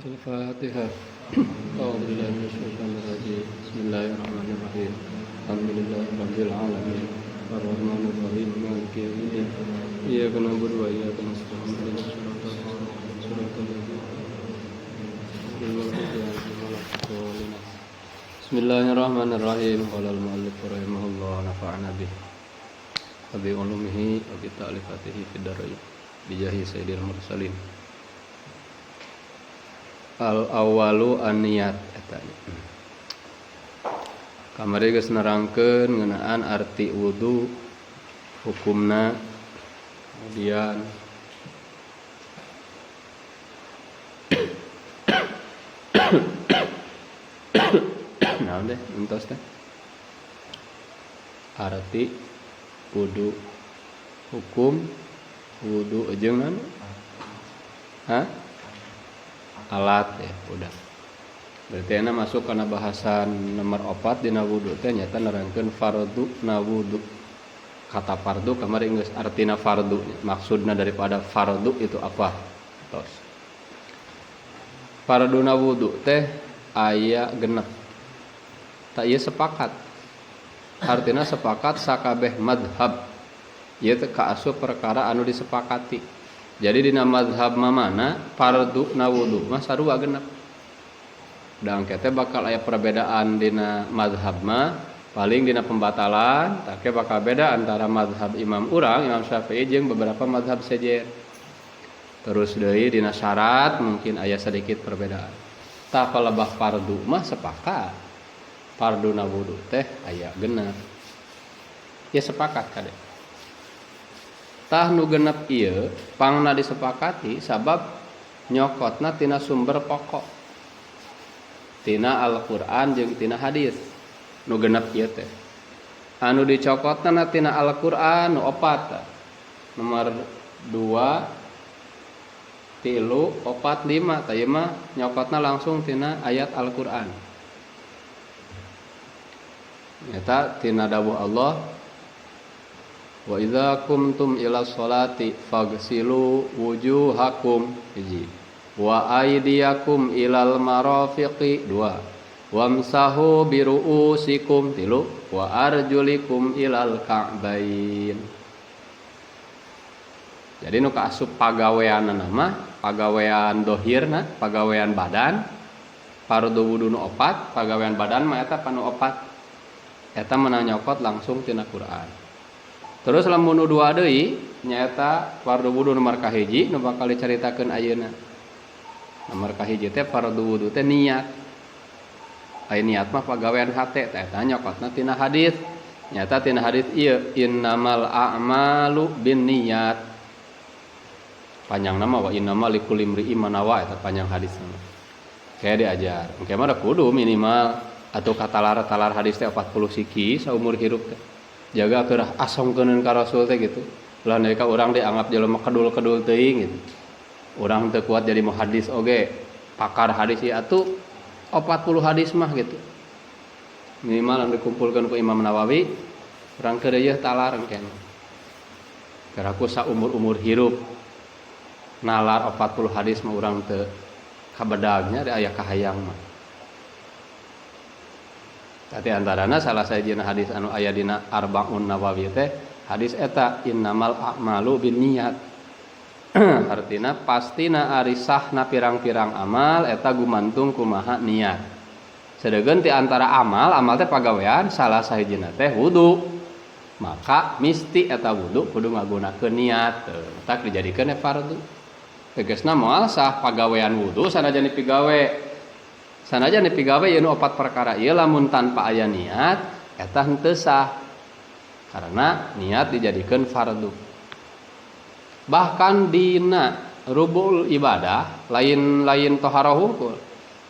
Al-Fatihah. A'udzu billahi minasyaitonir rajim. Bismillahirrahmanirrahim. Alhamdulillahi rabbil alamin. Arrahmanir rahim. Maliki yaumiddin. Iyyaka na'budu wa iyyaka nasta'in. Ihdinas siratal mustaqim. Siratal ladzina an'amta 'alaihim waladdallin. Bismillahirrahmanirrahim. Qala al-mu'allif rahimahullah nafa'ana bih wa bi ulumihi wa bi ta'lifatihi fid dharain. Bijahi sayyidil mursalin. Al awalu an-niyat eta. Kamari geus nerangkeun ngeunaan arti wudu, hukumna, kemudian naon deh entos teh. Arti wudu, hukum wudu jeung naon? Hah? Alat ya, udah. Berarti ana masuk kana bahasan nomor 4 dina wudu teh nyata nerangkeun fardu na wudu. Kata fardu kamari geus artina fardu, maksudna daripada fardu itu apa? Tos. Fardu na wudu teh aya genep. Tak ieu sepakat. Artina sepakat sakabeh madhab. Ieu teh kaasup perkara anu disepakati. Jadi dina mazhab mamana fardu na wudu mah sarua genep. Da engke teh bakal aya perbedaan dina mazhab mah paling dina pembatalan take bakal beda antara mazhab imam urang Imam Syafi'i jeung beberapa mazhab sejen. Terus deui dina syarat mungkin aya sedikit perbedaan. Tah palebah fardu mah sepakat. Fardu na wudu teh aya genep. Ya sepakat kade. Tah nu genep ieu pangna disepakati sabab nyokotna tina sumber pokok. Tina Al-Qur'an jeung tina hadis. Nu genep ieu teh. Anu dicokotna tina Al-Qur'an nu opat. Nomor 2 3 4 5 tah ieu mah nyokotna langsung tina ayat Al-Qur'an. Nyata tina dawuh Allah, wa idza qumtum ila sholati faghsilu wujuhakum hiji wa aydiyakum ilal marafiqi dua wamsahu biruusikum tilu wa arjulikum ilal ka'bain. Jadi nu kaasup pagaweanna mah pagawean dohirna, pagawean badan, fardu wudu nu opat, pagawean badan mah eta panu opat. Eta menang nyokot langsung tina Quran. Terus lamun nu dua deui nyaeta fardu wudu nomor kahiji nu bakal dicaritakeun ayeuna. Nomor kahiji teh fardu wudu teh niat. Aya niat mah pagawean hate teh eta nyokotna tina hadis. Nyaeta tina hadis ieu innamal a'malu binniyat. Panjangna mah wa innamal likulli imri'in ma nawa eta panjang hadisna. Kayak diajar. Engke mah kudu minimal atau katalar-talar hadis teh 40 siki saumur hirup teh. Jaga keur asongkeuneun ka Rasul teh gitu. Lah mereka urang dianggap jelema kedul-kedul teuing gitu. Urang teu kuat jadi muhaddis oge, pakar hadis ieu atuh 40 hadis mah gitu. Minimal anu dikumpulkeun ku Imam Nawawi, urang keur ieu talar engke. Keur aku saumur-umur hirup nalar 40 hadis mah urang teu kabedagnya da aya kahayang mah. Tapi antarana salah sahijina hadis anu aya dina Arbaun Nawawi teh hadis eta innamal a'malu binniyat. Artina pastina ari sahna pirang-pirang amal eta gumantung kumaha niat. Sedengkeun ti antara amal, amal teh pagawean salah sahijina teh wudu. Maka misti eta wudu kudu ngagunakeun niat. Tak dijadikeun fardu. Tegasna moal sah pagawean wudu sanajan dipigawe. Sanajan dipigawe ieu nu opat perkara ieu lamun tanpa aya niat eta henteu sah. Karena niat dijadikeun fardu. Bahkan dina rubul ibadah lain-lain toharoh hungkul.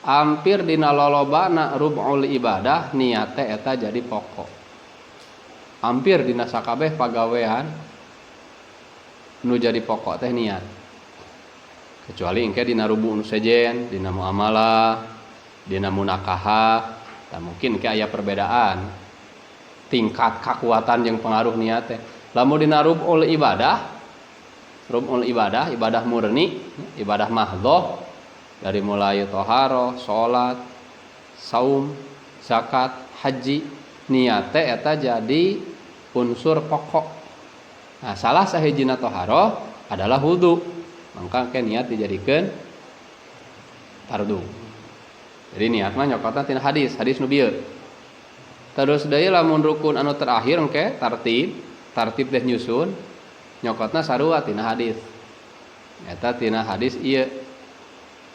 Hampir dina lolobana rubul ibadah niat teh eta jadi pokok. Hampir dina sakabeh pagawean nu jadi pokok teh niat. Kecuali engke dina rubu nu sejen, dina muamalah, dina munakahah, tah mungkin ke aya perbedaan tingkat kekuatan jeung pengaruh niat teh. Lamun dina rubul ibadah, ibadah murni, ibadah mahdhah Dari mulai toharoh, salat, saum, zakat, haji, niat teh eta jadi unsur pokok. Nah, salah sahijina toharoh adalah wudu. Mangka ke niat dijadikeun fardu. Jadi niat mah nyokotna tina hadis, hadis nu bieu. Terus deui lamun rukun anu terakhir engke tartib, tartib teh nyusun nyokotna sarua tina hadis. Eta tina hadis ieu.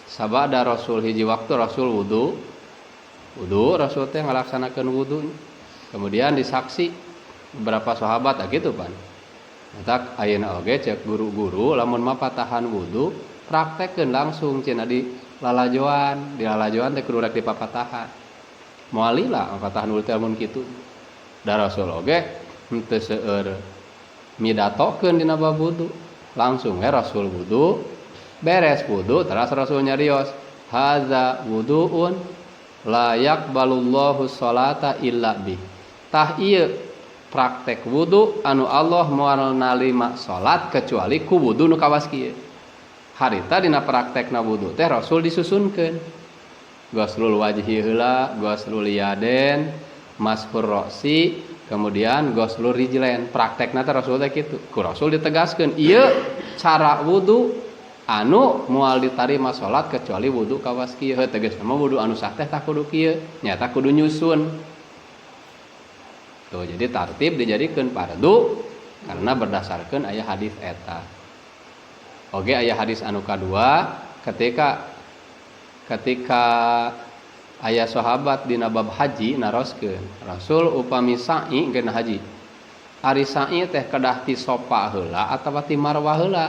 Sabada Rasul hiji waktu Rasul wudu. Wudu Rasul teh ngalaksanakeun wudu. Kemudian disaksi beberapa sahabat ah gitu pan. Matak ayeuna oge cek guru-guru lamun mapatahan wudu praktekkeun langsung cenah di lalajoan, di lalajoan teh kudu rek dipapatahan. Moal lila mapatahan wudu teh lamun kitu. Da Rasul oge henteu seueur midatokeun dina bab wudu. Langsung we Rasul wudu, beres wudu teras Rasul nyarios, hadza wuduun la yaqbalullahu sholata illa bih. Tah ieu praktek wudu anu Allah moal nalima salat kecuali ku wudu nu kawas kieu. Harita dina praktekna wudu teh Rasul disusunkeun. Ghuslul wajhi heula, ghuslul yaden, mashur ra'si, kemudian ghuslul rijlain. Praktekna teh Rasul teh kitu. Ku Rasul ditegaskeun ieu cara wudu anu moal ditarima salat kecuali wudu kawas kieu. Heuh tegasna mah wudu anu sah teh tah kudu kieu, nyata kudu nyusun. Tuh, jadi tartib dijadikeun fardu karena berdasarkan aya hadis eta. Oge aya hadis anu kadua ketika aya sahabat dina bab haji naroskeun Rasul upami sa'i geuna haji. Ari sa'i teh kedah ti Sofa heula atawa ti Marwah heula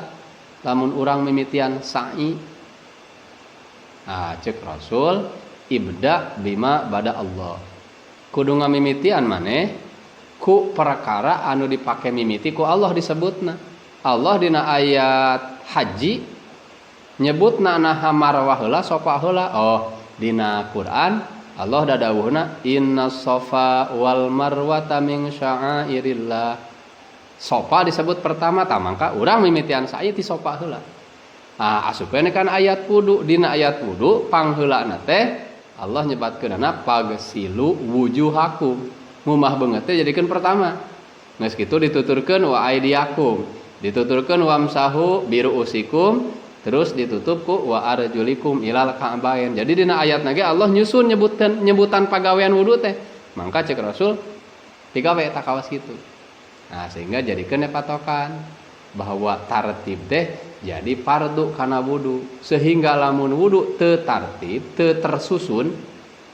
lamun urang mimitian sa'i. Nah, cek Rasul ibda bima bada Allah. Kudu ngamimitian maneh ku perkara anu dipake mimiti ku Allah disebutna. Allah dina ayat haji nyebutna naha Marwah heula Sofa heula. Oh, dina Quran Allah dadawuhna inna sofa wal marwata min sya'airillah. Sofa disebut pertama tah mangka urang mimitian sa'i ti Sofa heula. Ah, asupkeun kan ayat wudu, dina ayat wudu pangheulana teh Allah nyebatkeunana pagsilu wujuhakum. Ngumah beungeut teh jadikeun pertama. Geus kitu dituturkeun wa aidiakum, dituturkeun wamsahu biruusikum, terus ditutup ku wa arjulikum ilal ka'bain. Jadi dina ayatna ge Allah nyusun nyebutan pagawean wudu teh. Mangka cek Rasul digawe eta kawas kitu. Nah, sehingga jadikeun patokan bahwa tartib teh jadi fardu kana wudu. Sehingga lamun wudu teu tartib, teu tersusun,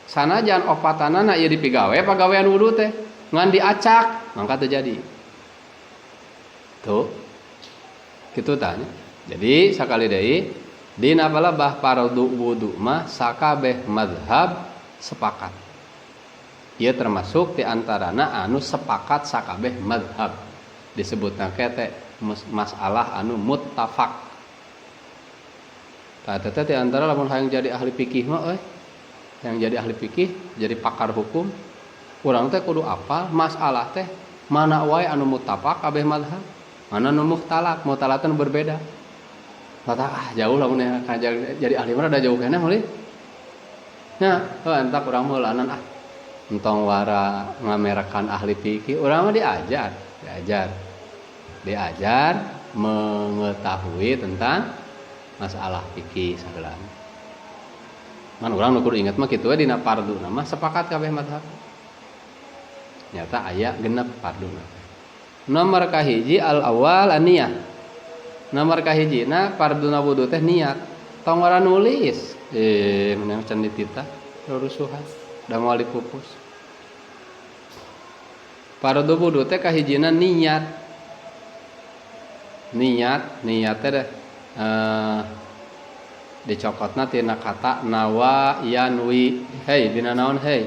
sanajan opatanana ieu dipigawe pagawean wudu teh ngan diacak mangka teu jadi. Tuh. Kitu tanya. Jadi sakali deui dina balabah fardu wudu mah sakabeh mazhab sepakat. Ieu termasuk di antarana anu sepakat sakabeh mazhab. Disebutna teh masalah anu muttafaq. Tah eta teh di antara lamun hayang jadi ahli fikih mah euy. Yang jadi ahli fikih, jadi pakar hukum, urang teh kudu apal masalah teh mana wae anu muttafaq kabeh mazhab, mana anu mukhtalaf, mukhtalaf teh berbeda. Tata ah jauh lamun jadi ahli mah rada jauh keneh meuli. Nya, heuh entak urang mah heulanan ah. Entong wara ngamerekan ahli fikih, urang mah diajar, diajar. Diajar mengetahui tentang masalah fikih sagala. Ngan urang nu kudu inget mah kitu we dina farduna mah sepakat kabeh mazhab. Nyata aya genep farduna. Nomor kahiji al awal an-niyah. Nomor kahijina farduna wudu teh niat. Tong ora nulis. Meneh can dititah rurusuhan da moal dipupus. Fardu wudu teh kahijina niat. Niat, niat teh deh, dicokotna tina kata nawa yanwi. Hei dina naon hei?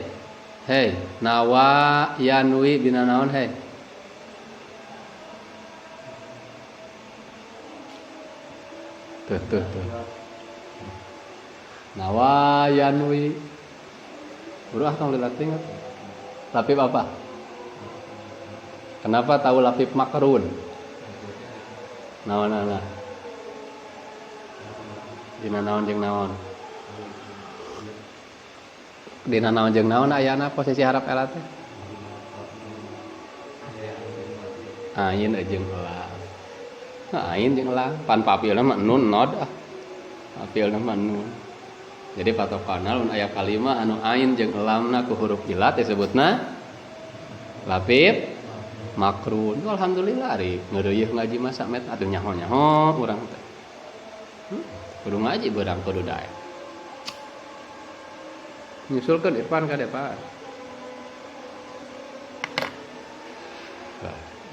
Hei, nawa yanwi dina naon hei? Tuh tuh tuh. Nawa yanwi. Udah tong dilatih atuh. Lapip apa? Kenapa tahu lapip makrun? Naon ana? Dina naon jeung naon? Dina naon jeung naon ayana posisi harap ilat teh? Ain jeung lam. Nah, ain jeung lam pan papilna mah nun nod ah. Papilna mah nun. Jadi patokanna lamun aya kalimah anu ain jeung lamna ku huruf ilat disebutna lapif makrun. Alhamdulillah ari ngeureuyeuh ngaji mah samet atuh nyaho-nyaho urang teh. Kudu ngaji beurang kudu daek. Nyusulkeun Irfan ka depan.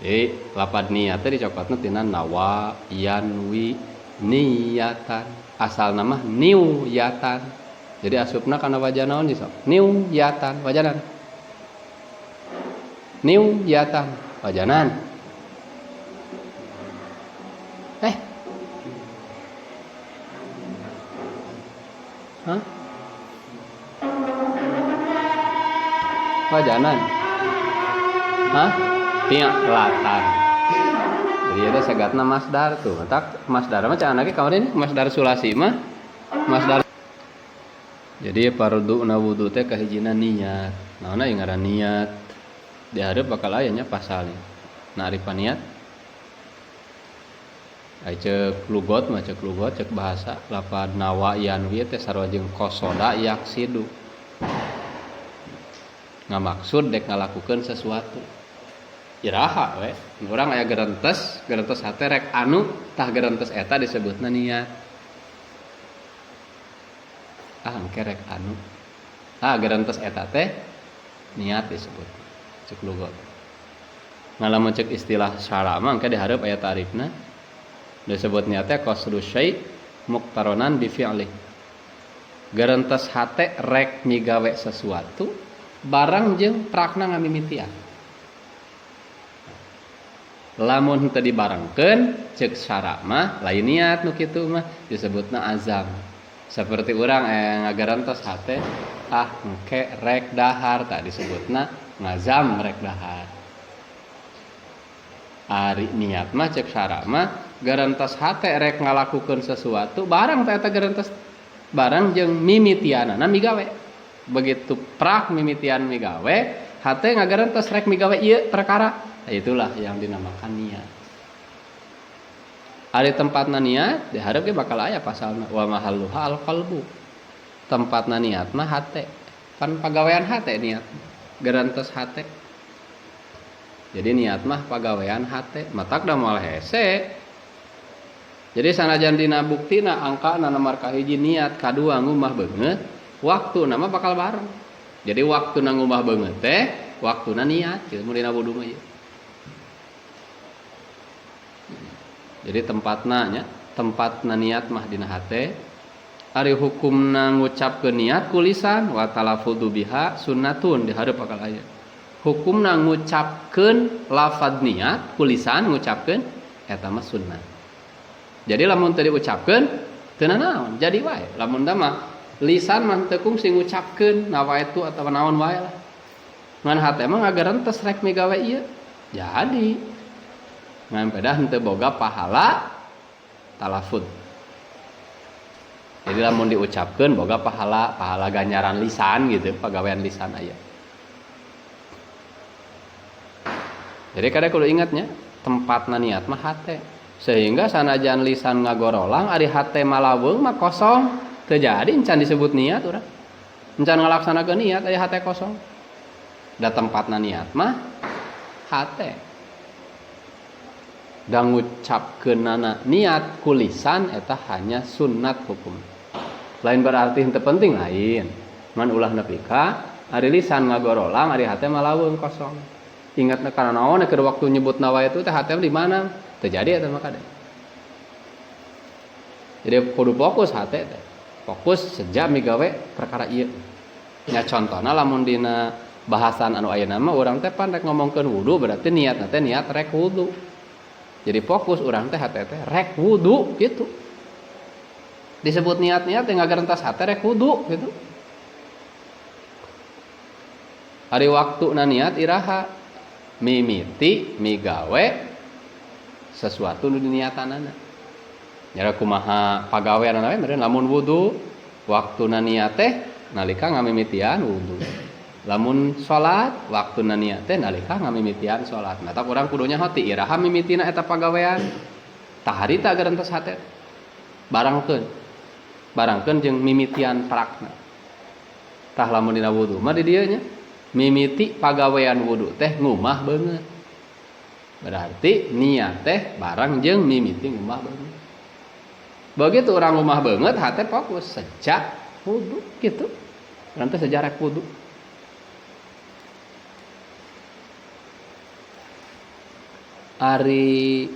Jadi lapad niat teh dicokotna tina nawa yanwi niyatan. Asal nama niwyatan. Jadi asupna kana wajah naon sih sok? Niwyatan, wajanan. Niwyatan, wajanan. Hah? Wajanan. Hah? Ti'latan. Jadi ada segatna masdar tuh. Tak masdar mah can anake kamari nih, masdar sulasi mah masdar. Jadi farduna wudu teh kahijina niat. Naonna ieu ngaran niat? Di hareup bakal aya nya pasalnya. Nah ari paniat ai ceuk lugot mah ceuk lugot ceuk bahasa lapad nawa yanwi teh sarua jeung qasoda yaksidu. Ngamaksud dek ngalakukeun sesuatu. Iraha we, urang aya gerentes, gerentes hate rek anu tah gerentes eta disebutna niat. Ah engke rek anu. Ah gerentes eta teh niat disebut. Cek lugot. Ngalamun cek istilah syara mah engke dihareup aya tarifna. Disebut niat teh qasdu syai' muqtaronan bi fi'li. Gerentes hate rek migawe sesuatu barang jeung prakna ngamimitian. Lamun henteu dibarengkeun ceuk syara mah lain niat nu kitu mah disebutna azam. Seperti urang ngagarantos hate ah engke rek dahar tah disebutna ngazam rek dahar. Ari niat mah ceuk syara mah garantos hate rek ngalakukeun sesuatu barang teh eta garantos barang jeung mimitianana migawe. Begitu prak mimitian migawe hate ngagarantos rek migawe ieu perkara. Nah, itulah yang dinamakan niat. Ari tempatna niat dihareup ge bakal aya pasalna wa mahalluha al-qalbu. Tempatna niat mah hate. Pan pagawean hate niat. Garantos hate. Jadi niat mah pagawean hate, matak da moal hese. Jadi sanajan dina buktina angkana nomor kahiji niat kadua ngumah beungeut, waktuna mah bakal bareng. Jadi waktuna ngumah beungeut teh waktuna niat kitu mun dina wudu mah ieu. Jadi tempatna nya, tempatna niat mah dina hate. Ari hukumna ngucapkeun niat ku lisan wa talaffuzu biha sunnatun di hareup bakal aya. Hukumna ngucapkeun lafadz niat ku lisan ngucapkeun eta mah sunnah. Jadi lamun teu diucapkeun teu nanaon, jadi wae. Lamun da mah lisan mah teu kungsi ngucapkeun nawaitu atawa naon wae lah. Ngan hate mah ngagarentes rek migawe ieu. Jadi ngan pedah henteu boga pahala talafud. Jadi lamun diucapkeun boga pahala, pahala ganjaran lisan gitu, pagawean lisan aya. Jadi kadang kudu ingatnya, tempatna niat mah hate. Sehingga sanajan lisan ngagorolang ari hate malaweung mah kosong, teu jadi encan disebut niat urang. Encan ngalaksanakeun niat aya hate kosong. Da tempatna niat mah hate. Da ngucapkeunana niat ku lisan eta hanya sunat hukum. Lain berarti henteu penting lain. Ngan ulah nepi ka ari lisan ngagorolang ari hate malaweung kosong. Ingatna kana naon keur waktu nyebut nawa itu teh hate di mana? Teu jadi eta mah kade. Jadi kudu fokus hate teh. Fokus sejak migawe perkara ieu. Nya contona lamun dina bahasan anu ayeuna mah urang teh pan rek ngomongkeun wudu berarti niatna teh niat rek wudu. Jadi fokus urang teh hate teh rek wudu gitu. Disebut niat-niat yang ngagarentas hate rek wudu gitu. Hari waktuna niat iraha mimiti migawe sesuatu nu diniatanana. Nyara kumaha pagaweanana we meureun lamun wudu waktuna niat teh nalika ngamimitian wudu. Lamun salat waktuna niat teh nalika ngamimitian salat. Matak urang kudu nyaho ti iraha mimitina eta pagawean. Tah harita gerentes hate. Barangkeun. Barangkeun jeung mimitian prakna. Tah lamun dina wudu mah di dieu nya mimiti pagawean wudu teh ngumah beungeut. Berarti niat teh barang jeung mimiti ngumah beungeut. Begitu urang ngumah beungeut hate fokus sejak wudu kitu. Urang teh sejarah wudu. Ari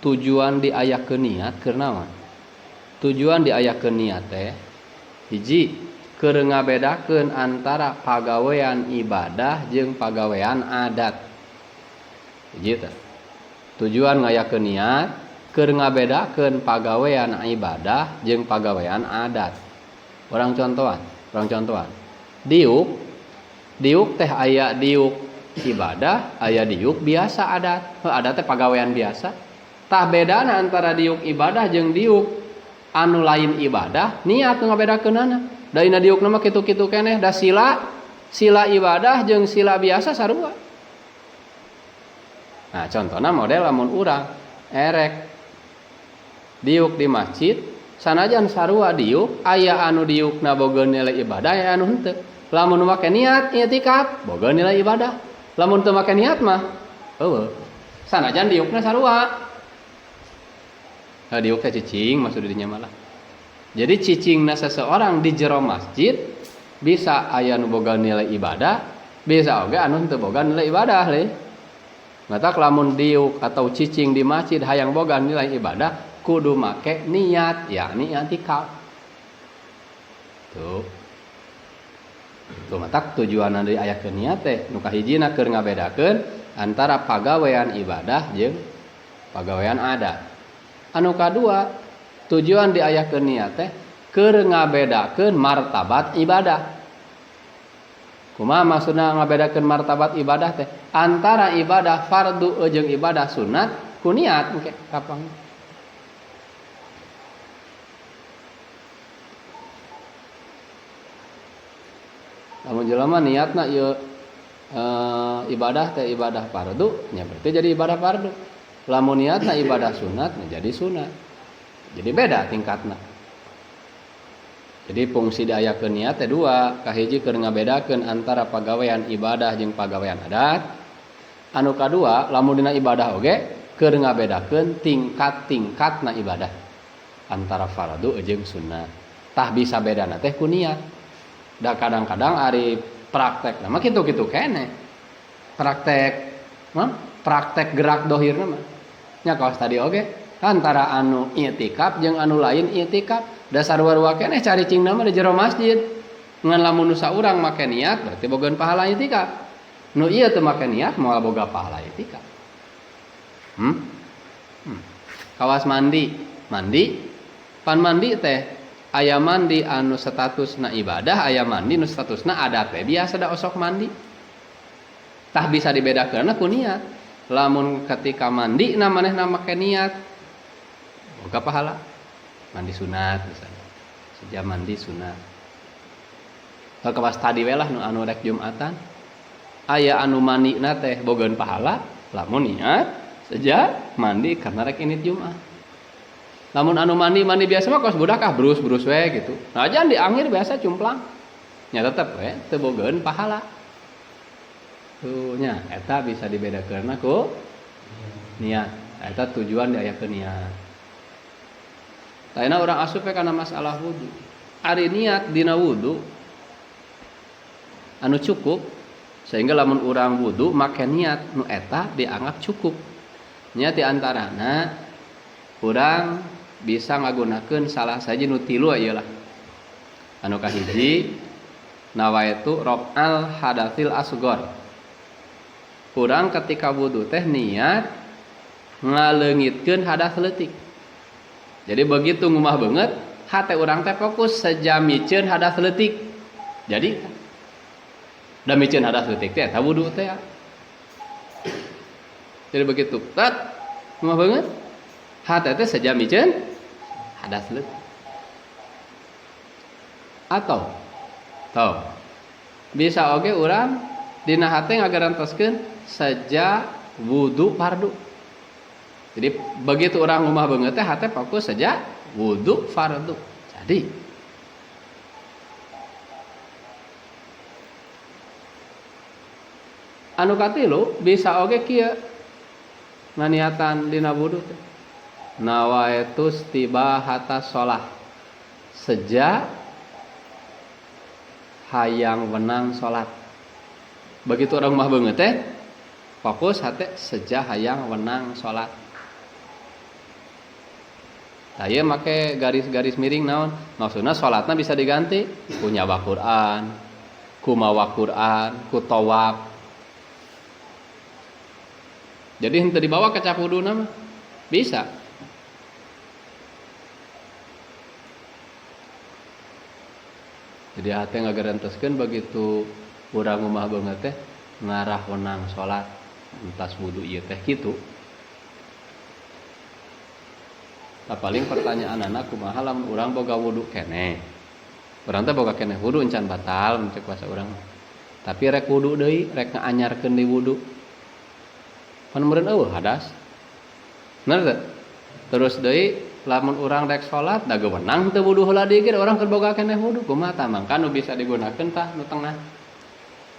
tujuan diayakeun niat keur naon? Tujuan diayakeun niat teh hiji keur ngabedakeun antara pagawean ibadah jeung pagawean adat. Hiji teh. Tujuan ngayakeun niat keur ngabedakeun pagawean ibadah jeung pagawean adat. Urang contohan. Diuk teh aya diuk ibadah, aya diuk biasa adat. Heuh, adat teh pagawean biasa. Tah bedana antara diuk ibadah jeung diuk anu lain ibadah, niat nu ngabedakeunana. Da dina diukna mah kitu-kitu keneh, da sila ibadah jeung sila biasa sarua. Nah, contohna model lamun urang erek diuk di masjid, sanajan sarua diuk, aya anu diukna boga nilai ibadah, aya anu henteu. Lamun make niat i'tikaf, boga nilai ibadah. Lamun teu make niat mah eueuh. Sanajan diukna sarua. Nah, diuk teh cicing maksud dinya malah. Jadi cicingna seseorang di jero masjid bisa aya nu boga nilai ibadah, bisa oge anu teu boga nilai ibadah leuh. Matak lamun diuk atau cicing di masjid hayang boga nilai ibadah kudu make niat, yakni i'tikaf. Tuh. Tuh matak tujuanna diayakeun niat teh nu kahijina keur ngabedakeun antara pagawean ibadah jeung pagawean adat. Anu kadua tujuan diayakeun niat teh keur ngabedakeun martabat ibadah. Kumaha maksudna ngabedakeun martabat ibadah teh? Antara ibadah fardu jeung ibadah sunat ku niat engke kapang. Lamun jelema niatna ieu ibadah teh ibadah fardu, nya berarti jadi ibadah fardu. Lamun niatna ibadah sunat, nya jadi sunat. Jadi beda tingkatna. Jadi fungsi diayakeun niat teh dua, kahiji keur ngabedakeun antara pagawean ibadah jeung pagawean adat. Anu kadua, lamun dina ibadah oge keur ngabedakeun tingkat-tingkatna ibadah antara fardu jeung sunat. Tah bisa bedana teh ku niat. Da kadang-kadang ari praktek mah kitu-kitu keneh. Praktek mah praktek gerak dohirna mah. Nya kawas tadi oge antara anu i'tikaf jeung anu lain i'tikaf dasar warua keneh caricingna mah di jero masjid. Ngan lamun nu saurang make niat berarti boga pahala i'tikaf. Nu ieu teu make niat moal boga pahala i'tikaf. Kawas mandi, mandi pan mandi teh aya mandi anu statusna ibadah, aya mandi nu statusna adat we biasa da osok mandi. Tah bisa dibedakeun ku niat. Lamun ketika mandi na manehna make niat boga pahala. Mandi sunat misalnya. Sejam mandi sunat. Kalau kawas tadi we lah nu anu rek Jumatan, aya anu mandina teh bogaeun pahala lamun niat sejak mandi karena rek init Jumat. Lamun anu mandi biasa mah kos budak ah brus-brus we gitu. Nah aja di akhir biasa cumplang. Nya tetep we teu bogaeun pahala. Tuh nya eta bisa dibedakeun ku niat. Eta tujuan diayakeun niat. Taena urang asup we kana masalah wudu. Ari niat dina wudu anu cukup sehingga lamun urang wudu make niat nu eta dianggap cukup. Nya di antarana urang bisa ngagunakeun salah saji nu tilu ieu lah. Anu kahiji nawaitu raf'al hadatsil asghar. Urang ketika wudu teh niat ngaleungitkeun hadas leutik. Jadi begitu ngumah beungeut, hate urang teh fokus sejam miceun hadas leutik. Jadi da miceun hadas leutik teh eta wudu teh. Jadi begitu tet ngumah beungeut, hate teh sejam miceun hadas leutik. Atau Oh. Bisa oge urang dina hate ngagarantoskeun saja wudu fardu. Jadi begitu orang ngumah beungeut teh hate fokus saja wudu fardu. Jadi anu katilu bisa oge kieu nganiatan dina wudu teh. Nawaitu istibahata shalah. Seja hayang wenang salat. Begitu orang mah beungeut teh fokus hate seja hayang wenang salat. Tah ieu make garis-garis miring naon? Maksudna salatna bisa diganti ku nyawa Quran, ku mawa Quran, ku tawaf. Jadi henteu dibawa ke cap wuduna mah. Bisa. Jadi hate ngagarantoskeun begitu urang ngumah beungeut teh ngarah wenang salat entas wudu ieu teh kitu. Tah paling pertanyaanana kumaha lamun urang boga wudu keneh. Urang teh boga keneh wudu encan batal mun cek bahasa urang. Tapi rek wudu deui, rek ngaanyarkeun deui wudu. Pan meureun eueuh hadas. Bener teu? Terus deui lamun urang rek salat da gewenang teu wudu heula deui ge urang keur boga keneh wudu kumaha tah mangka nu bisa digunakeun tah nu tengah.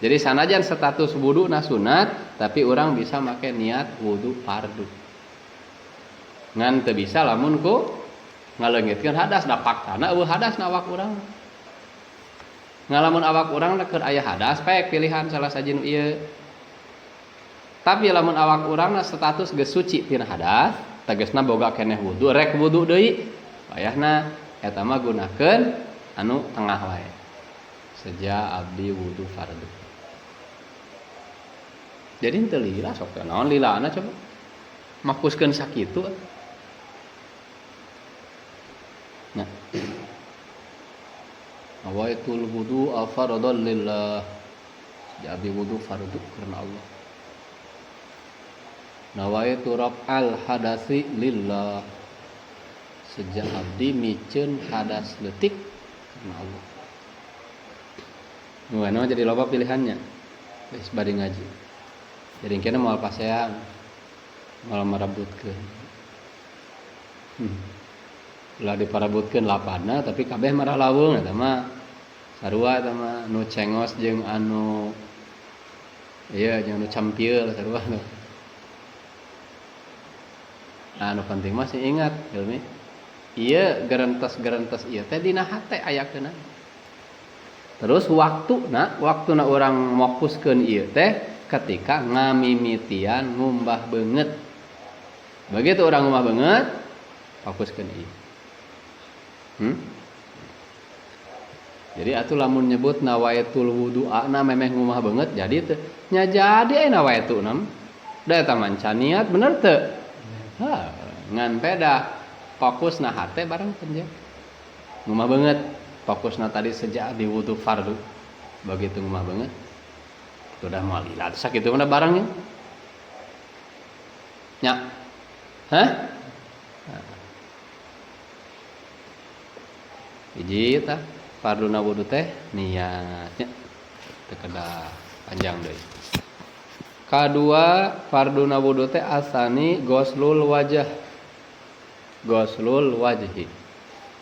Jadi sanajan status wudu na sunat tapi urang bisa make niat wudu fardu. Ngan teu bisa lamun ku ngaleungitkeun hadas da faktana eueuh hadas na awak urang. Ngalamun awak urang keur aya hadas pek pilihan salah saji nu ieu. Tapi lamun awak urang na status geus suci tina hadas, tegasna boga keneh wudu, rek wudu deui, wayahna eta mah gunakeun anu tengah wae. Seja abdi wudu fardu. Jadi henteu lila sok teh naon lilana coba. Makuskeun sakitu. Nah. Awaitul wudu fardhan lillah. Seja abdi wudu fardu karena Allah. Nawaitu raf'al hadasi lillah. Sejak abdi miceun hadas leutik karena Allah. Nu anu jadi loba pilihannya. Geus bari ngaji. Jadi engkena moal pasean. Moal marebutkeun. Ulah diparebutkeun lapadna tapi kabeh marah lawung eta mah sarua eta mah nu cengos jeung anu ieu jeung anu campieul sarua. Nah, anu penting mah sih ingat ilmi. Ieu gerentes-gerentes ieu teh dina hate ayakeunna. Terus waktuna urang mokuskeun ieu teh ketika ngamimitian ngumbah beungeut. Begitu urang ngumbah beungeut, fokuskeun ieu. Jadi atuh lamun nyebut nawaitul wudu'ana memeh ngumbah beungeut jadi teu nya jadi aya nawaitu nam. Da eta mah can niat bener teu? Ha, ngan peda fokusna hate bareng penje. Ngumbah beungeut, fokusna tadi sejak di wudu fardu. Begitu ngumbah beungeut sudah moal lila sakitu mah barangnya. Nya. Hah? Hiji tah farduna wudu teh niatnya. Teu kedah panjang deui. Kadua farduna wudu teh asani ghoslul wajah. Ghoslul wajhi.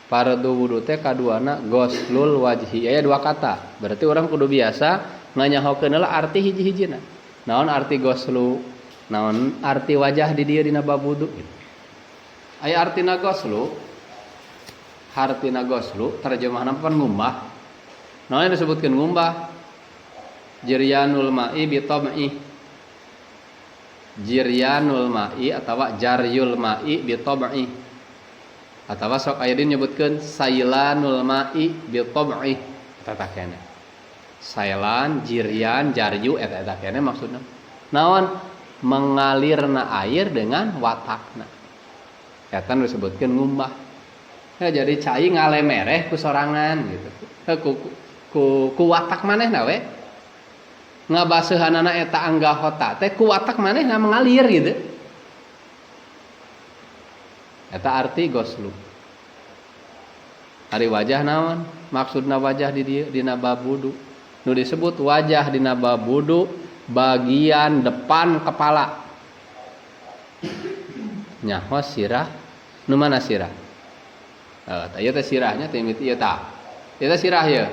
Fardu wudu teh kaduana ghoslul wajhi. Aya dua kata. Berarti orang kudu biasa nganyahokeun heula arti hiji-hijina. Naon arti ghoslu? Naon arti wajah di dieu dina bab wudu gitu. Aya artina ghoslu. Hartina ghoslu terjemahna pan ngumbah. Naon yang disebutkeun ngumbah? Jiryanul ma'i bi tab'i. Jiryanul ma'i atawa jaryul ma'i bi tab'i. Atawa sok aya di nyebutkeun sailanul ma'i bi tab'i. Eta tah keneh. Sailan, jiryan, jaryu eta eta keneh maksudna. Naon? Mengalirna air dengan watakna. Eta nu disebutkeun ngumbah. Ya, jadi cai ngalemereh ku sorangan gitu. Ku watak manehna we. Ngabaseuhanana eta anggahota teh ku watak manehna mengalir gitu. Eta arti goslu. Ari wajah naon? Maksudna wajah di dieu dina bab wudu. Nu disebut wajah dina bab wudu bagian depan kepala. Nyaho sirah nu mana sirah? Tah ieu teh sirahnya teh mimiti ieu tah. Ieu teh sirah ieu.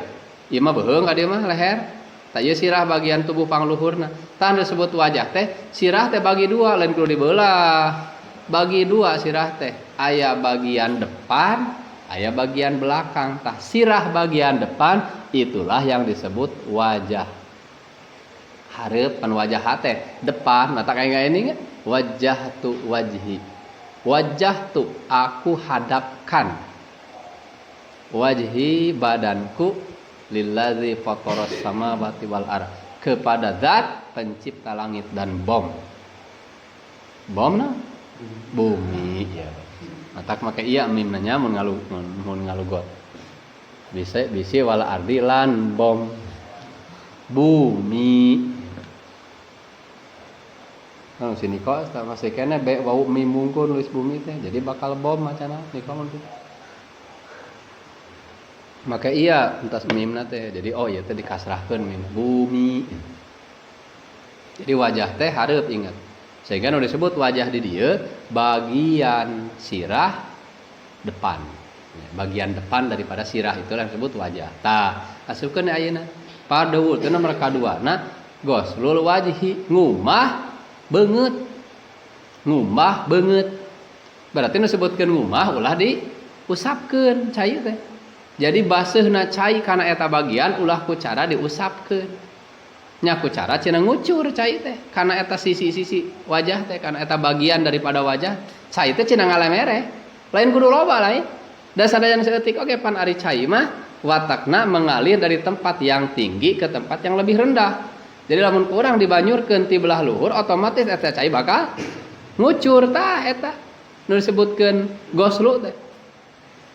Ieu mah beuheung ka dieu mah leher. Tah ieu sirah bagian tubuh pangluhurna. Tah nu disebut wajah teh sirah teh bagi dua lain kudu dibelah. Bagi dua sirah teh aya bagian depan, aya bagian belakang. Tah sirah bagian depan itulah yang disebut wajah. Hareup kan wajah teh depan mata kayak ini nggak? Wajah tu wajhi. Wajah tu aku hadapkan. Wajhi badanku lillazi fataras samawati wal ard, kepada zat pencipta langit dan bom. Bom na? Bumi ya. Matak make iya mim nanya mun ngalu mun ngalugot. Bisa bisi wal ardi lan bom. Bumi. Nah, sini kok masih kene be wau mim mungkur nulis bumi teh. Jadi bakal bom macana niko mun. Maka iya entas mimna teh. Jadi oh iya teh dikasrahkeun mim bumi. Jadi wajah teh hareup ingat. Sehingga nu disebut wajah di dieu bagian sirah depan. Bagian depan daripada sirah itulah yang disebut wajah. Tah, asupkeun ayeuna. Pada teh nomor kaduana goslul wajhi ngumah beungeut. Ngumah beungeut. Berarti nu disebutkeun ngumah ulah diusapkeun cai teh. Jadi baseuhna cai kana eta bagian ulah ku cara diusapkeun. Nya ku cara cenah ngucur cai teh kana eta sisi-sisi wajah teh kana eta bagian daripada wajah cai teh cenah ngalemere. Lain kudu loba lain. Da sanajan saeutik oge pan ari cai mah watakna mengalir dari tempat yang tinggi ke tempat yang lebih rendah. Jadi lamun kurang dibanyurkeun ti belah luhur otomatis eta cai bakal ngucur tah eta nu disebutkeun goslu teh.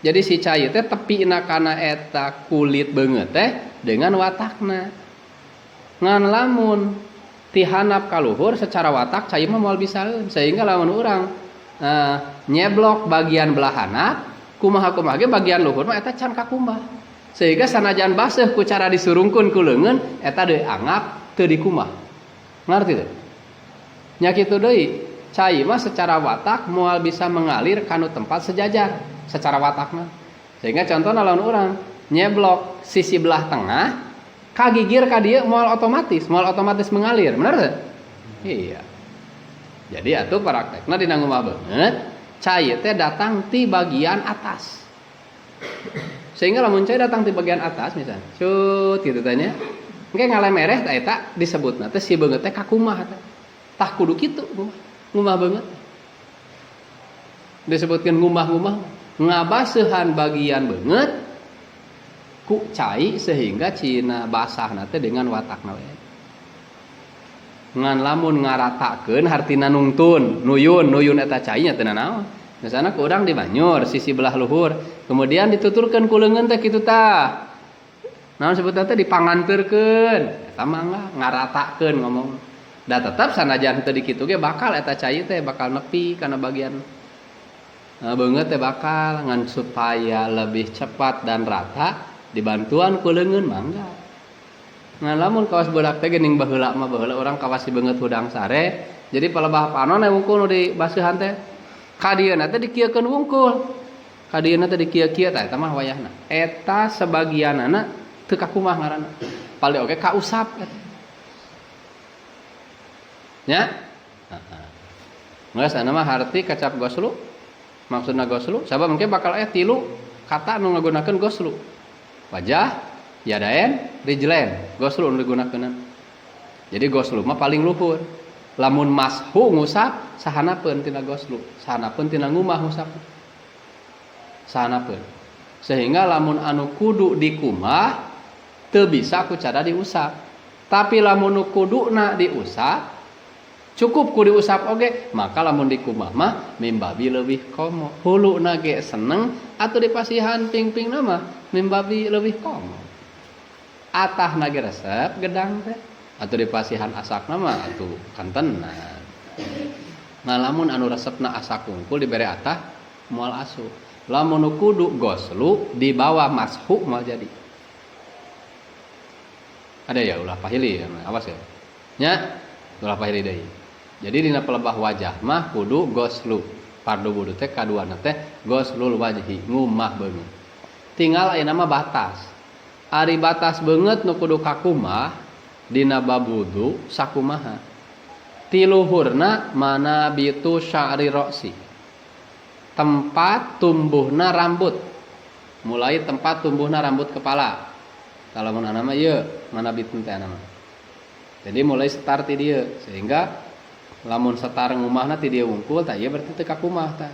Jadi si cai teh tepina kana eta kulit beungeut teh dengan watakna. Ngan lamun ti handap ka luhur secara watak cai mah moal bisaeun sehingga lamun urang nyeblok bagian belah handap kumaha-kumaha ge bagian luhur mah eta can kakumbah. Sehingga sanajan baseuh ku cara disurungkeun ku leungeun eta deui anggap teu dikumbah. Ngarti teu? Nya kitu deui cai mah secara watak moal bisa mengalir kanu tempat sejajar secara watakna. Sehingga contohna lamun urang nyeblok sisi belah tengah kagigir ka dieu moal otomatis mengalir, bener teu? Iya. Jadi atuh praktekna dina ngumah beungeut cai teh datang ti bagian atas. Sehingga lamun cai datang ti bagian atas misalnya, cut kitu teh nya. Engke ngalemereh teh eta disebutna teh si beungeut teh kakumah teh. Tah kudu kitu ngumah beungeut. Disebutkeun ngumah-ngumah ngabaseuhan bagian beungeut ku cai sehingga cina basahna teh dengan watakna we. Ngan lamun ngaratakeun hartina nungtun, nuyun, nuyun eta cai nya teu nanaon. Misalna ku urang dibanyur sisi belah luhur, kemudian dituturkeun ku leungeun teh kitu tah. Naon sebutna teh dipanganteurkeun, eta mah ngaratakeun ngomong. Da tetep sanajan teu dikitu ge bakal eta cai teh bakal nepi kana bagian beungeut teh bakal ngan supaya lebih cepat dan rata dibantuan ku leungeun mangga. Ngan lamun kawas budak teh geuning baheula mah baheula urang kawas si beungeut hudang sare, jadi palebah panon we wungkul nu dibaseuhan teh. Ka dieuna teh dikieukeun wungkul. Ka dieuna teh dikieu-kieu tah eta mah wayahna. Eta sebagianana teu kakumah ngaranna. Paling oge kausap eta. Nya? Heeh. Geus anu mah harti kacap goslu. Maksudna goslu sabab mungkin bakal aya tilu kata nu ngagunakeun goslu. Wajah, yadaen, rijlain, goslu nu digunakeun. Jadi goslu mah paling luhur. Lamun mashu ngusap sahanapeun tina goslu, sahanapeun tina ngumah ngusap. Sahanapeun. Sehingga lamun anu kudu dikumah teu bisa ku cara diusap. Tapi lamun nu kuduna diusap cukup ku diusap oge, maka lamun dikumah mah mimbabi leuwih komo. Huluna ge seneng atuh dipasihan ping-pingna mah mimbabi leuwih komo. Atahna ge resep gedang teh atuh dipasihan asakna mah atuh kantenan. Nah lamun anu resepna asak wungkul dibere atah moal asup. Lamun nu kudu goslu di bawah mashu moal jadi. Ada ya ulah pahili ya, awas ya. Nya ulah pahili deui. Jadi dina pelebah wajah mah kudu goslu. Fardu wudu teh kaduana teh goslul wajhi, ngumah beungeut. Tinggal ayeuna mah batas. Ari batas beungeut nu kudu kakumah dina bab wudu sakumaha? Tiluhurna manabitu sya'ri ra'si. Tempat tumbuhna rambut. Mulai tempat tumbuhna rambut kepala. Kalau mun ana mah ieu manabitun teh ana mah. Jadi mulai start ti dieu sehingga lamun setar ngumahna ti dieu wungkul tah ieu berarti teu kakumah tah.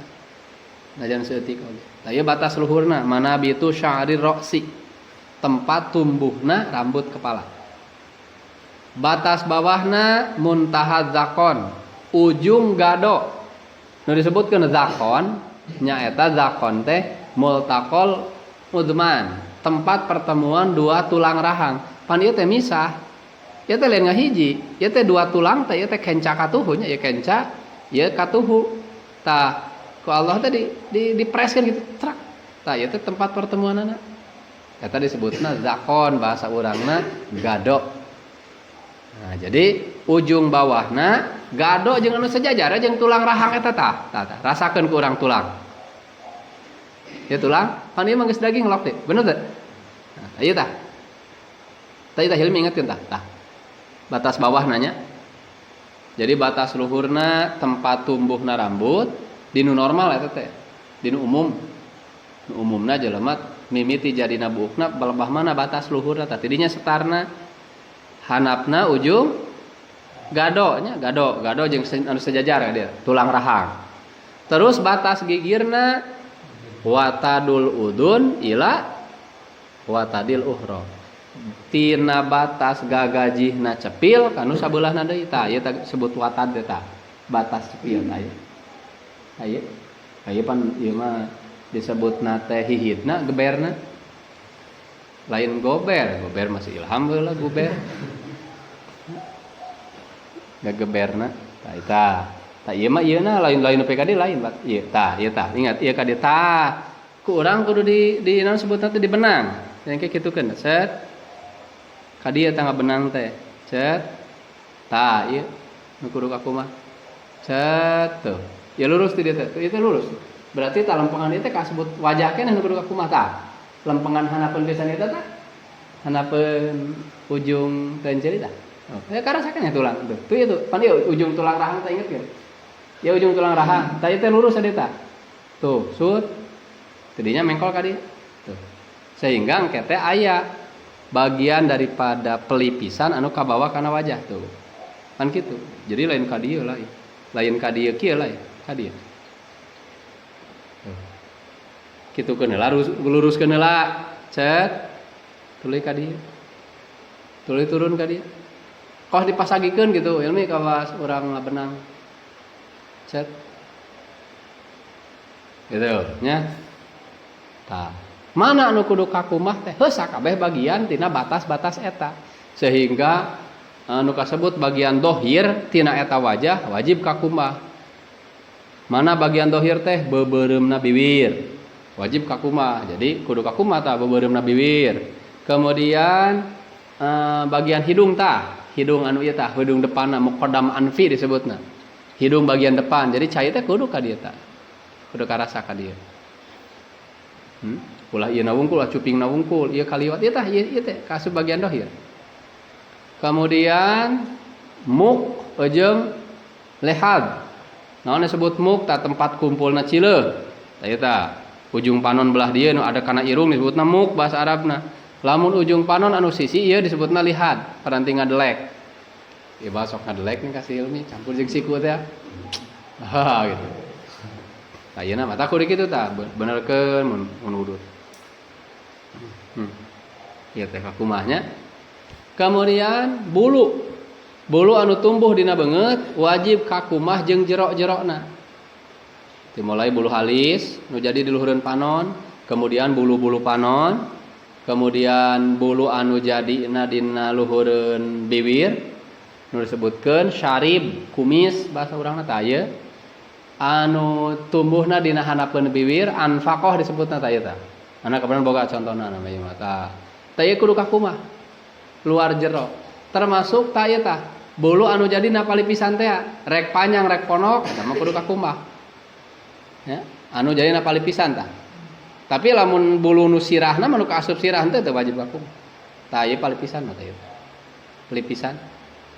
Najan seutik oge. Tah ieu batas luhurna manabitu sya'ri ra'si. Tempat tumbuhna rambut kepala. Batas bawahna muntaha zakon, ujung gado. Nu disebutkeun zakon nyaeta zakon teh multaqal udman, tempat pertemuan dua tulang rahang. Pan ieu teh misah. Ieu teh lain ngahiji, ieu teh dua tulang teh ieu teh kenca katuhu nya, ieu kenca, ieu katuhu. Tah ku Allah teh dipreskeun gitu, trak. Tah ieu teh tempat pertemuanana. Eta disebutna zakon, bahasa urangna gado. Nah, jadi ujung bawahna gado jeung anu sejajar jeung tulang rahang eta tah. Tah, tah. Rasakeun ku urang tulang. Ya tulang, pan ieu mah geus daging lok teh. Bener teu? Nah, ieu tah. Tah ieu tah Hilmi ingetkeun tah. Tah. Batas bawah nanya. Jadi batas luhurna tempat tumbuhna rambut dinu normal eta teh. Dinu umum. Nu umumna jelema mimiti jadina buukna balebah mana batas luhurna tah tidinya setarna handapna ujung gado nya, gado, gado jeung anu sejajar dia, tulang rahang. Terus batas gigirna watadul udun ila watadil uhro. Tina batas gagajihna cepil kanu sabeulahna deui tah ieu tah sebut watad teh tah. Batas cepil tah ieu. Tah ieu. Tah ieu pan ieu mah disebutna teh hihidna geberna. Lain gober, gober masih ilham heula gober. Gageberna tah eta. Tah ieu mah ieu na lain-lain PKD lain bat. Ieu tah, ieu tah. Ingat ieu ka dieu tah. Ku urang kudu di naon sebutna teh di benang. Yang kayak kitu keun set. Ka dieu tah ngabenang teh. Cet. Tah ieu nu kudu ka kumaha. Cet tuh. Ya lurus ti dieu teh. Tuh ieu teh lurus. Berarti tah lempengan ieu teh kasebut wajah keneh nu kudu ka kumaha tah. Lempengan handapeun pisan eta tah. Handapeun ujung tenceri tah. Oh, ya karasakeun tulang tuh. Tuh ieu tuh, pan ieu ujung tulang rahang teh inget kan? Ya ujung tulang rahang. Tah ieu teh lurus adi tah. Tuh, sut. Tidinya mengkol ka dieu. Tuh. Sehingga engke teh aya bagian daripada pelipisan anu kabawa kana wajah tuh. Kan kitu. Jadi lain ka dieu lah. Lain ka dieu kieu lah, ka dieu. Tuh. Kitu keun heula luruskeun heula. Cet. Tuluy ka dieu. Tuluy turun ka dieu. Kos dipasagikeun gitu ilmi kawas urang ngabenang. Cet. Gitu nya. Tah. Mana anu kudu kakumah teh? Heuh sakabeh bagian tina batas-batas eta. Sehingga anu kasebut bagian dohir tina eta wajah wajib kakumah. Mana bagian dohir teh? Beubeuremna bibir. Wajib kakumah. Jadi kudu kakumah tah beubeuremna bibir. Kemudian bagian hidung tah, hidung anu ieu tah, hidung depanna muqaddam anfi disebutna. Hidung bagian depan. Jadi cai teh kudu ka dieu tah. Kudu karasa ka dieu. Ulah ieu na wungkul, ulah cupingna wungkul, ieu kaliwat ieu tah, ieu teh kaasup bagian dohir. Kemudian muk jeung lehad. Naon disebut muk tah tempat kumpulna cileung. Tah ieu tah ujung panon belah dieu nu ada kana irung disebutna muk bahasa Arabna. Lamun ujung panon anu sisi ieu disebutna lihad, paranti ngadelek. Ieu mah sok ngadelek nih kasih ilmi campur jeung siku teh. Ha gitu. Tah ieu mah mata kudu kitu tah, benerkeun mun wudhu. Ieu teh kakumahnya. Kemudian bulu. Bulu anu tumbuh dina beungeut wajib kakumah jeung jerok-jerokna. Dimulai bulu halis nu jadi di luhureun panon, kemudian bulu-bulu panon, kemudian bulu anu jadina dina luhureun bibir nu disebutkeun syarib, kumis bahasa urangna tah ieu. Anu tumbuhna dina handapeun bibir anfaqah disebutna ta eta. Ana kapan boga contona nama ieu mah tah. Tah ieu kudu kakumah. Luar jero. Termasuk ta ieu tah. Bulu anu jadi na palipisan teh rek panjang rek ponok eta mah kudu kakumah. Ya, anu jadi na palipisan tah. Tapi lamun bulu nu sirahna mah nu kaasup sirah teh teu wajib kakumah. Tah ieu palipisan mah tah ieu. Pelipisan.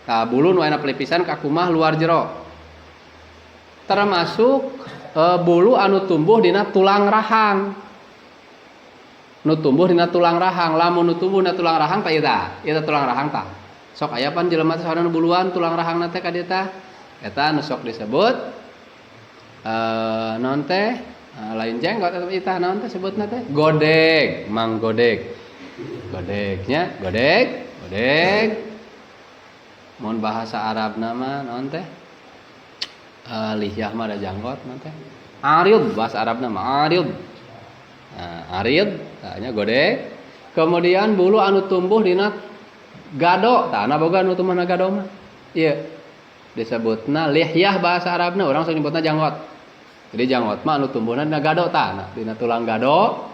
Tah bulu nu aya pelipisan kakumah luar jero. Termasuk bulu anu tumbuh dina tulang rahang. Nu tumbuh dina tulang rahang, lamun nu tumbuh dina tulang rahang tah ieu tah, ieu tulang rahang tah. Sok aya pan jelema teh soalna buluan tulang rahangna teh ka dieu tah. Eta nu sok disebut naon teh? Lain jenggot eta ieu tah naon teh sebutna teh? Godeg, mang godeg. Godegnya, godeg, godeg. Mun bahasa Arabna mah naon teh? Lihyah mah ada janggot naon teh? Arid bahasa Arabna mah arid. Nah, arid tanya godeg. Kemudian bulu anu tumbuh dina gado, tah ana boga anu tumbuh na gado mah. Ieu disebutna lihyah bahasa Arabna, urang sok nyebutna janggot. Jadi janggot mah anu tumbuhna dina gado tah, dina tulang gado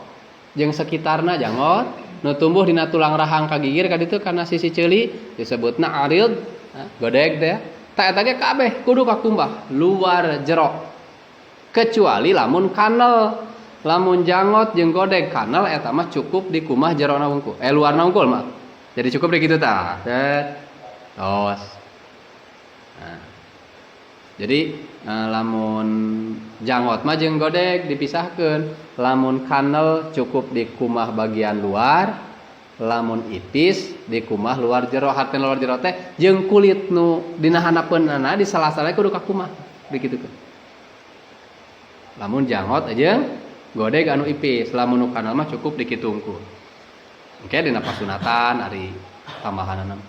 jeung sekitarna janggot, nu tumbuh dina tulang rahang ka gigir ka ditu kana sisi ceuli disebutna arid, nah, godeg teh. Tah eta ge kabeh kudu kakumbah luar jero. Kecuali lamun kanel, lamun janggot jeung godeg kanel eta mah cukup dikumah jerona wungkul. Luarna wungkul mah. Jadi cukup di kitu tah. Set. Tos. Nah. Jadi lamun janggot mah jeung godeg dipisahkeun, lamun kanel cukup dikumah bagian luar, lamun ipis dikumah luar jero. Hartina luar jero teh jeung kulit nu dina handapeunana di sela-sela kudu kakumah dikitukeun. Lamun janggot jeung godeg anu ipis, lamun nu kanal mah cukup dikitu hungkul. Engke dina pasunatan ari tambahanana.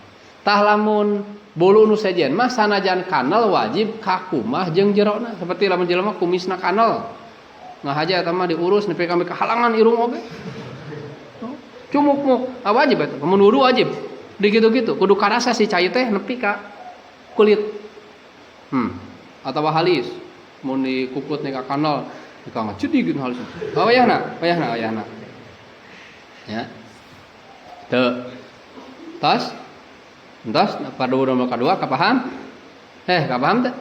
Tah lamun bulu nu sejen mah sanajan kanal wajib kakumah jeung jerona. Seperti lamun jelema kumisna kanal. Ngahaja eta mah diurus nepi ka kahalangan irung oge. Cumuk-muk, ah wajib eta. Mun wudu wajib. Dikitu-kitu kudu karasa si cai teh nepi ka kulit. Atawa halis. Mun dikukut nih ka kanal, ka ngaceudigkeun halis. Ah wayahna, wayahna, wayahna. Ya. Teu. Tos. Entos pada nomor kedua kapaham? Kapaham teh?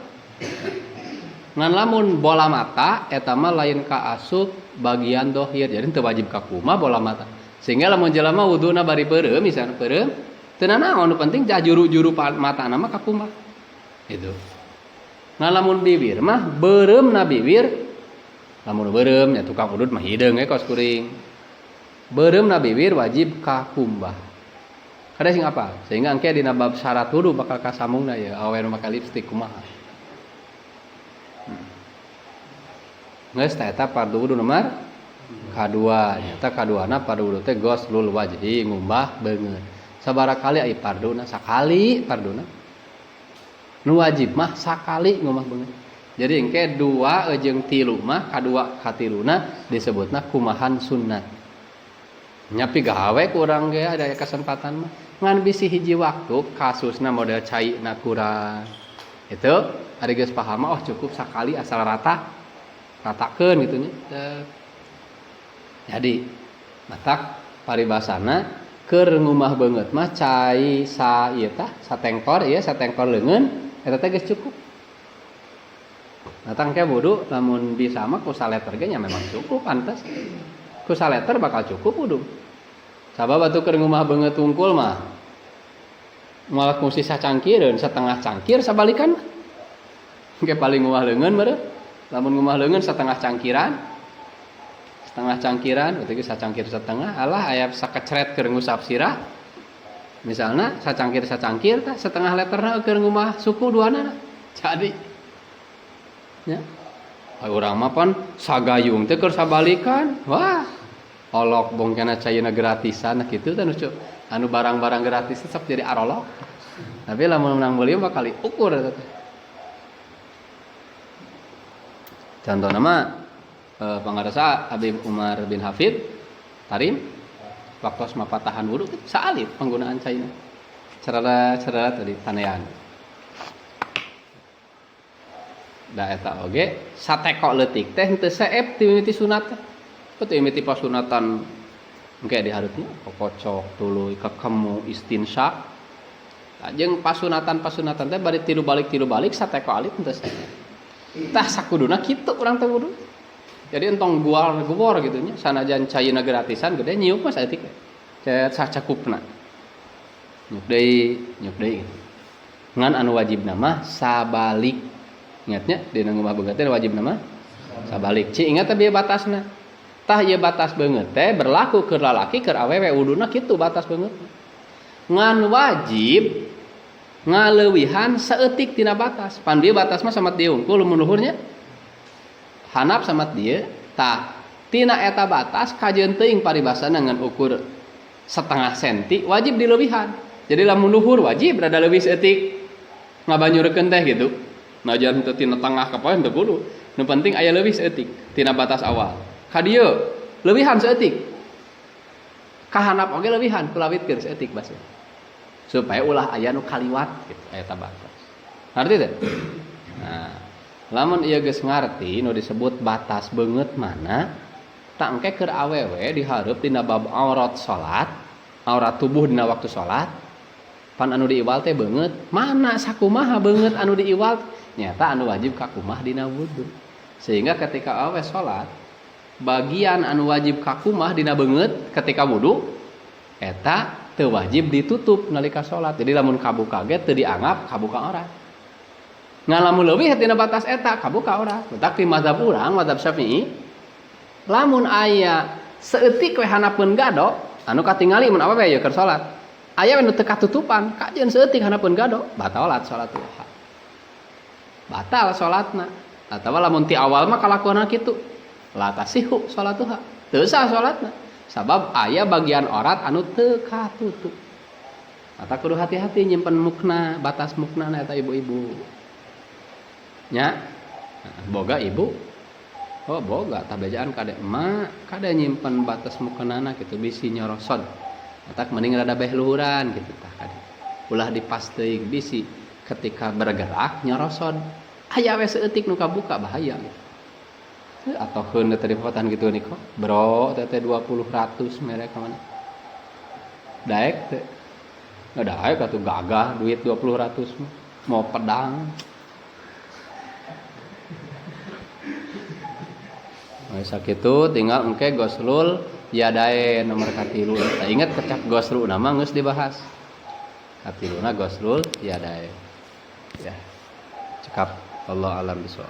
Ngan lamun bola mata eta mah lain kaasup bagian dohir. Jadi teu wajib kakumah bola mata. Sehingga lamun jelema wuduna bari peureum misalna peureum, teu nanaon nu penting juru-juru matana mah kakumah. Itu. Ngan lamun bibir mah beureumna bibir, lamun beureum nya tukang udud mah hideung we kos kuring. Beureumna bibir wajib kakumbah. Kada sing apa? Sehingga engke dina bab syarat wudu bakal kasambungna ya awe nu make lipstik kumaha. Geus tah eta fardu wudu nomor kadua, nyata kaduana fardu wudu teh ghuslul wajhi ngumbah beungeut. Sabaraha kali ai farduna? Sakali farduna. Nu wajib mah sakali ngumbah beungeut. Jadi engke dua jeung tilu mah kadua katiluna disebutna kumahan sunat. Nyapi gawe kurang ge ada kesempatan mah. Ngan bisi hiji waktu kasusna model cai na kurang. Itu ari geus paham oh cukup sakali asal rata ratakeun gitu nya. Jadi matak paribasana keur ngumah beungeut mah cai sa ieu tah satengkor ieu satengkor leungeun eta teh geus cukup. Datang ke wudu lamun bisa mah ku saleter ge nya memang cukup pantes. Ku saleter bakal cukup wudu. Sabab atuh keur ngumah beungeut wungkul mah malah ku sisa cangkireun setengah cangkir sabalikan. Engke paling ngumah leungeun meureun. Lamun ngumah leungeun setengah cangkiran. Setengah cangkiran berarti sacangkir setengah alah aya sakecret keur ngusap sirah. Misalna sacangkir sacangkir tah setengah leterna keur ngumah suku duana. Jadi nya urang mah pan sagayung teh keur sabalikan. Wah, olok bongkena caina gratisan nah kitu teh anu barang-barang gratis tetep jadi arolok. Tapi lamun menang meuli mah kali ukur eta teh. Contohna mah pangarasa Habib Umar bin Hafid Tarim waktu mapatahan wudu saalit penggunaan caina. Cerada-cerada tadi tanean. Da eta oge sateko leutik teh henteu seep ti mimiti sunat teh. Teu mimiti pasunatan engke dihareup nya kokocok tuluy kekemu istinsyak. Jeung pasunatan-pasunatan teh bari tilu balik sateko alit henteu seep. Tah sakuduna kitu urang teh wudu. Jadi entong guar-guor gitu nya sanajan caina gratisan gede nyiuk mah saeutik we. Cet sacakupna. Nyuk deui gitu. Ngan anu wajibna mah sabalik. Ingatnya dina ngumbah beungeut teh wajibna mah sabalik. Ci ingat teh bieu batasna. Tah ieu batas beungeut teh berlaku keur lalaki keur awewe wuduna kitu batas beungeut. Ngan wajib ngaleuwihan saeutik tina batas. Pan bieu batas mah samat dieu unggul mun luhurnya. Hanap samat dieu tah tina eta batas kajeun teuing paribasana ngan ukur setengah senti wajib dileuwihan. Jadi lamun luhur wajib rada leuwih saeutik ngabanyurkeun teh gitu. Najan teu tina tengah ka poe teu kudu. Nu penting aya leuwih saeutik tina batas awal. Ka dieu leuwihan saeutik. Ka handap oge leuwihan kulawitkeun saeutik basa. Supaya ulah aya nu kaliwat gitu eta batas. Ngarti teh? Nah, lamun ieu geus ngarti nu disebut batas beungeut mana, tak engke keur awewe dihareup dina bab aurat salat, aurat tubuh dina waktu salat, pan anu diiwal teh beungeut, mana sakumaha beungeut anu diiwal nyata anu wajib kakumah dina wudu. Sehingga ketika awewe salat, bagian anu wajib kakumah dina beungeut ketika wudu eta teu wajib ditutup nalika salat. Jadi lamun kabuka ge teu dianggap kabuka aurat. Ngan lamun leuwih tina batas eta kabuka aurat. Matak di mazhab urang, mazhab Syafi'i, lamun aya saeutik we hanapeun gado anu katingali mun awewe ye keur salat. Aya we nu teu katutupan, kajeun saeutik hanapeun gado, batalat salat duha. Batal salatna. Atawa lamun ti awal mah kalakuanna kitu. La tasihu salat duha. Teu sah salatna. Sabab aya bagian aurat anu teu katutup. Mata kudu hati-hati nyimpen mukna, batas mukna na eta ibu-ibu. Nya, boga ibu. Oh boga tabejaan kade emak, kade nyimpen batas muknana kitu bisi nyorosod. Matak mending rada beh luhuran kitu tah kade. Ulah dipas teuing bisi ketika bergerak nyorosod. Aya we saeutik nu kabuka bahaya gitu. Atau heun teh dipotan gitu nih kok. Bro, teh 20 ratus merek ka mana? Daek teh. Nggak daek atuh gagah duit 20 ratus mah. Mau pedang. Nah, sakitu tinggal engke goslul yadae nomor katilu. Tah ingat kecap goslu nama geus dibahas. Katiluna goslul yadae. Ya. Cekap Allah alam bisawab.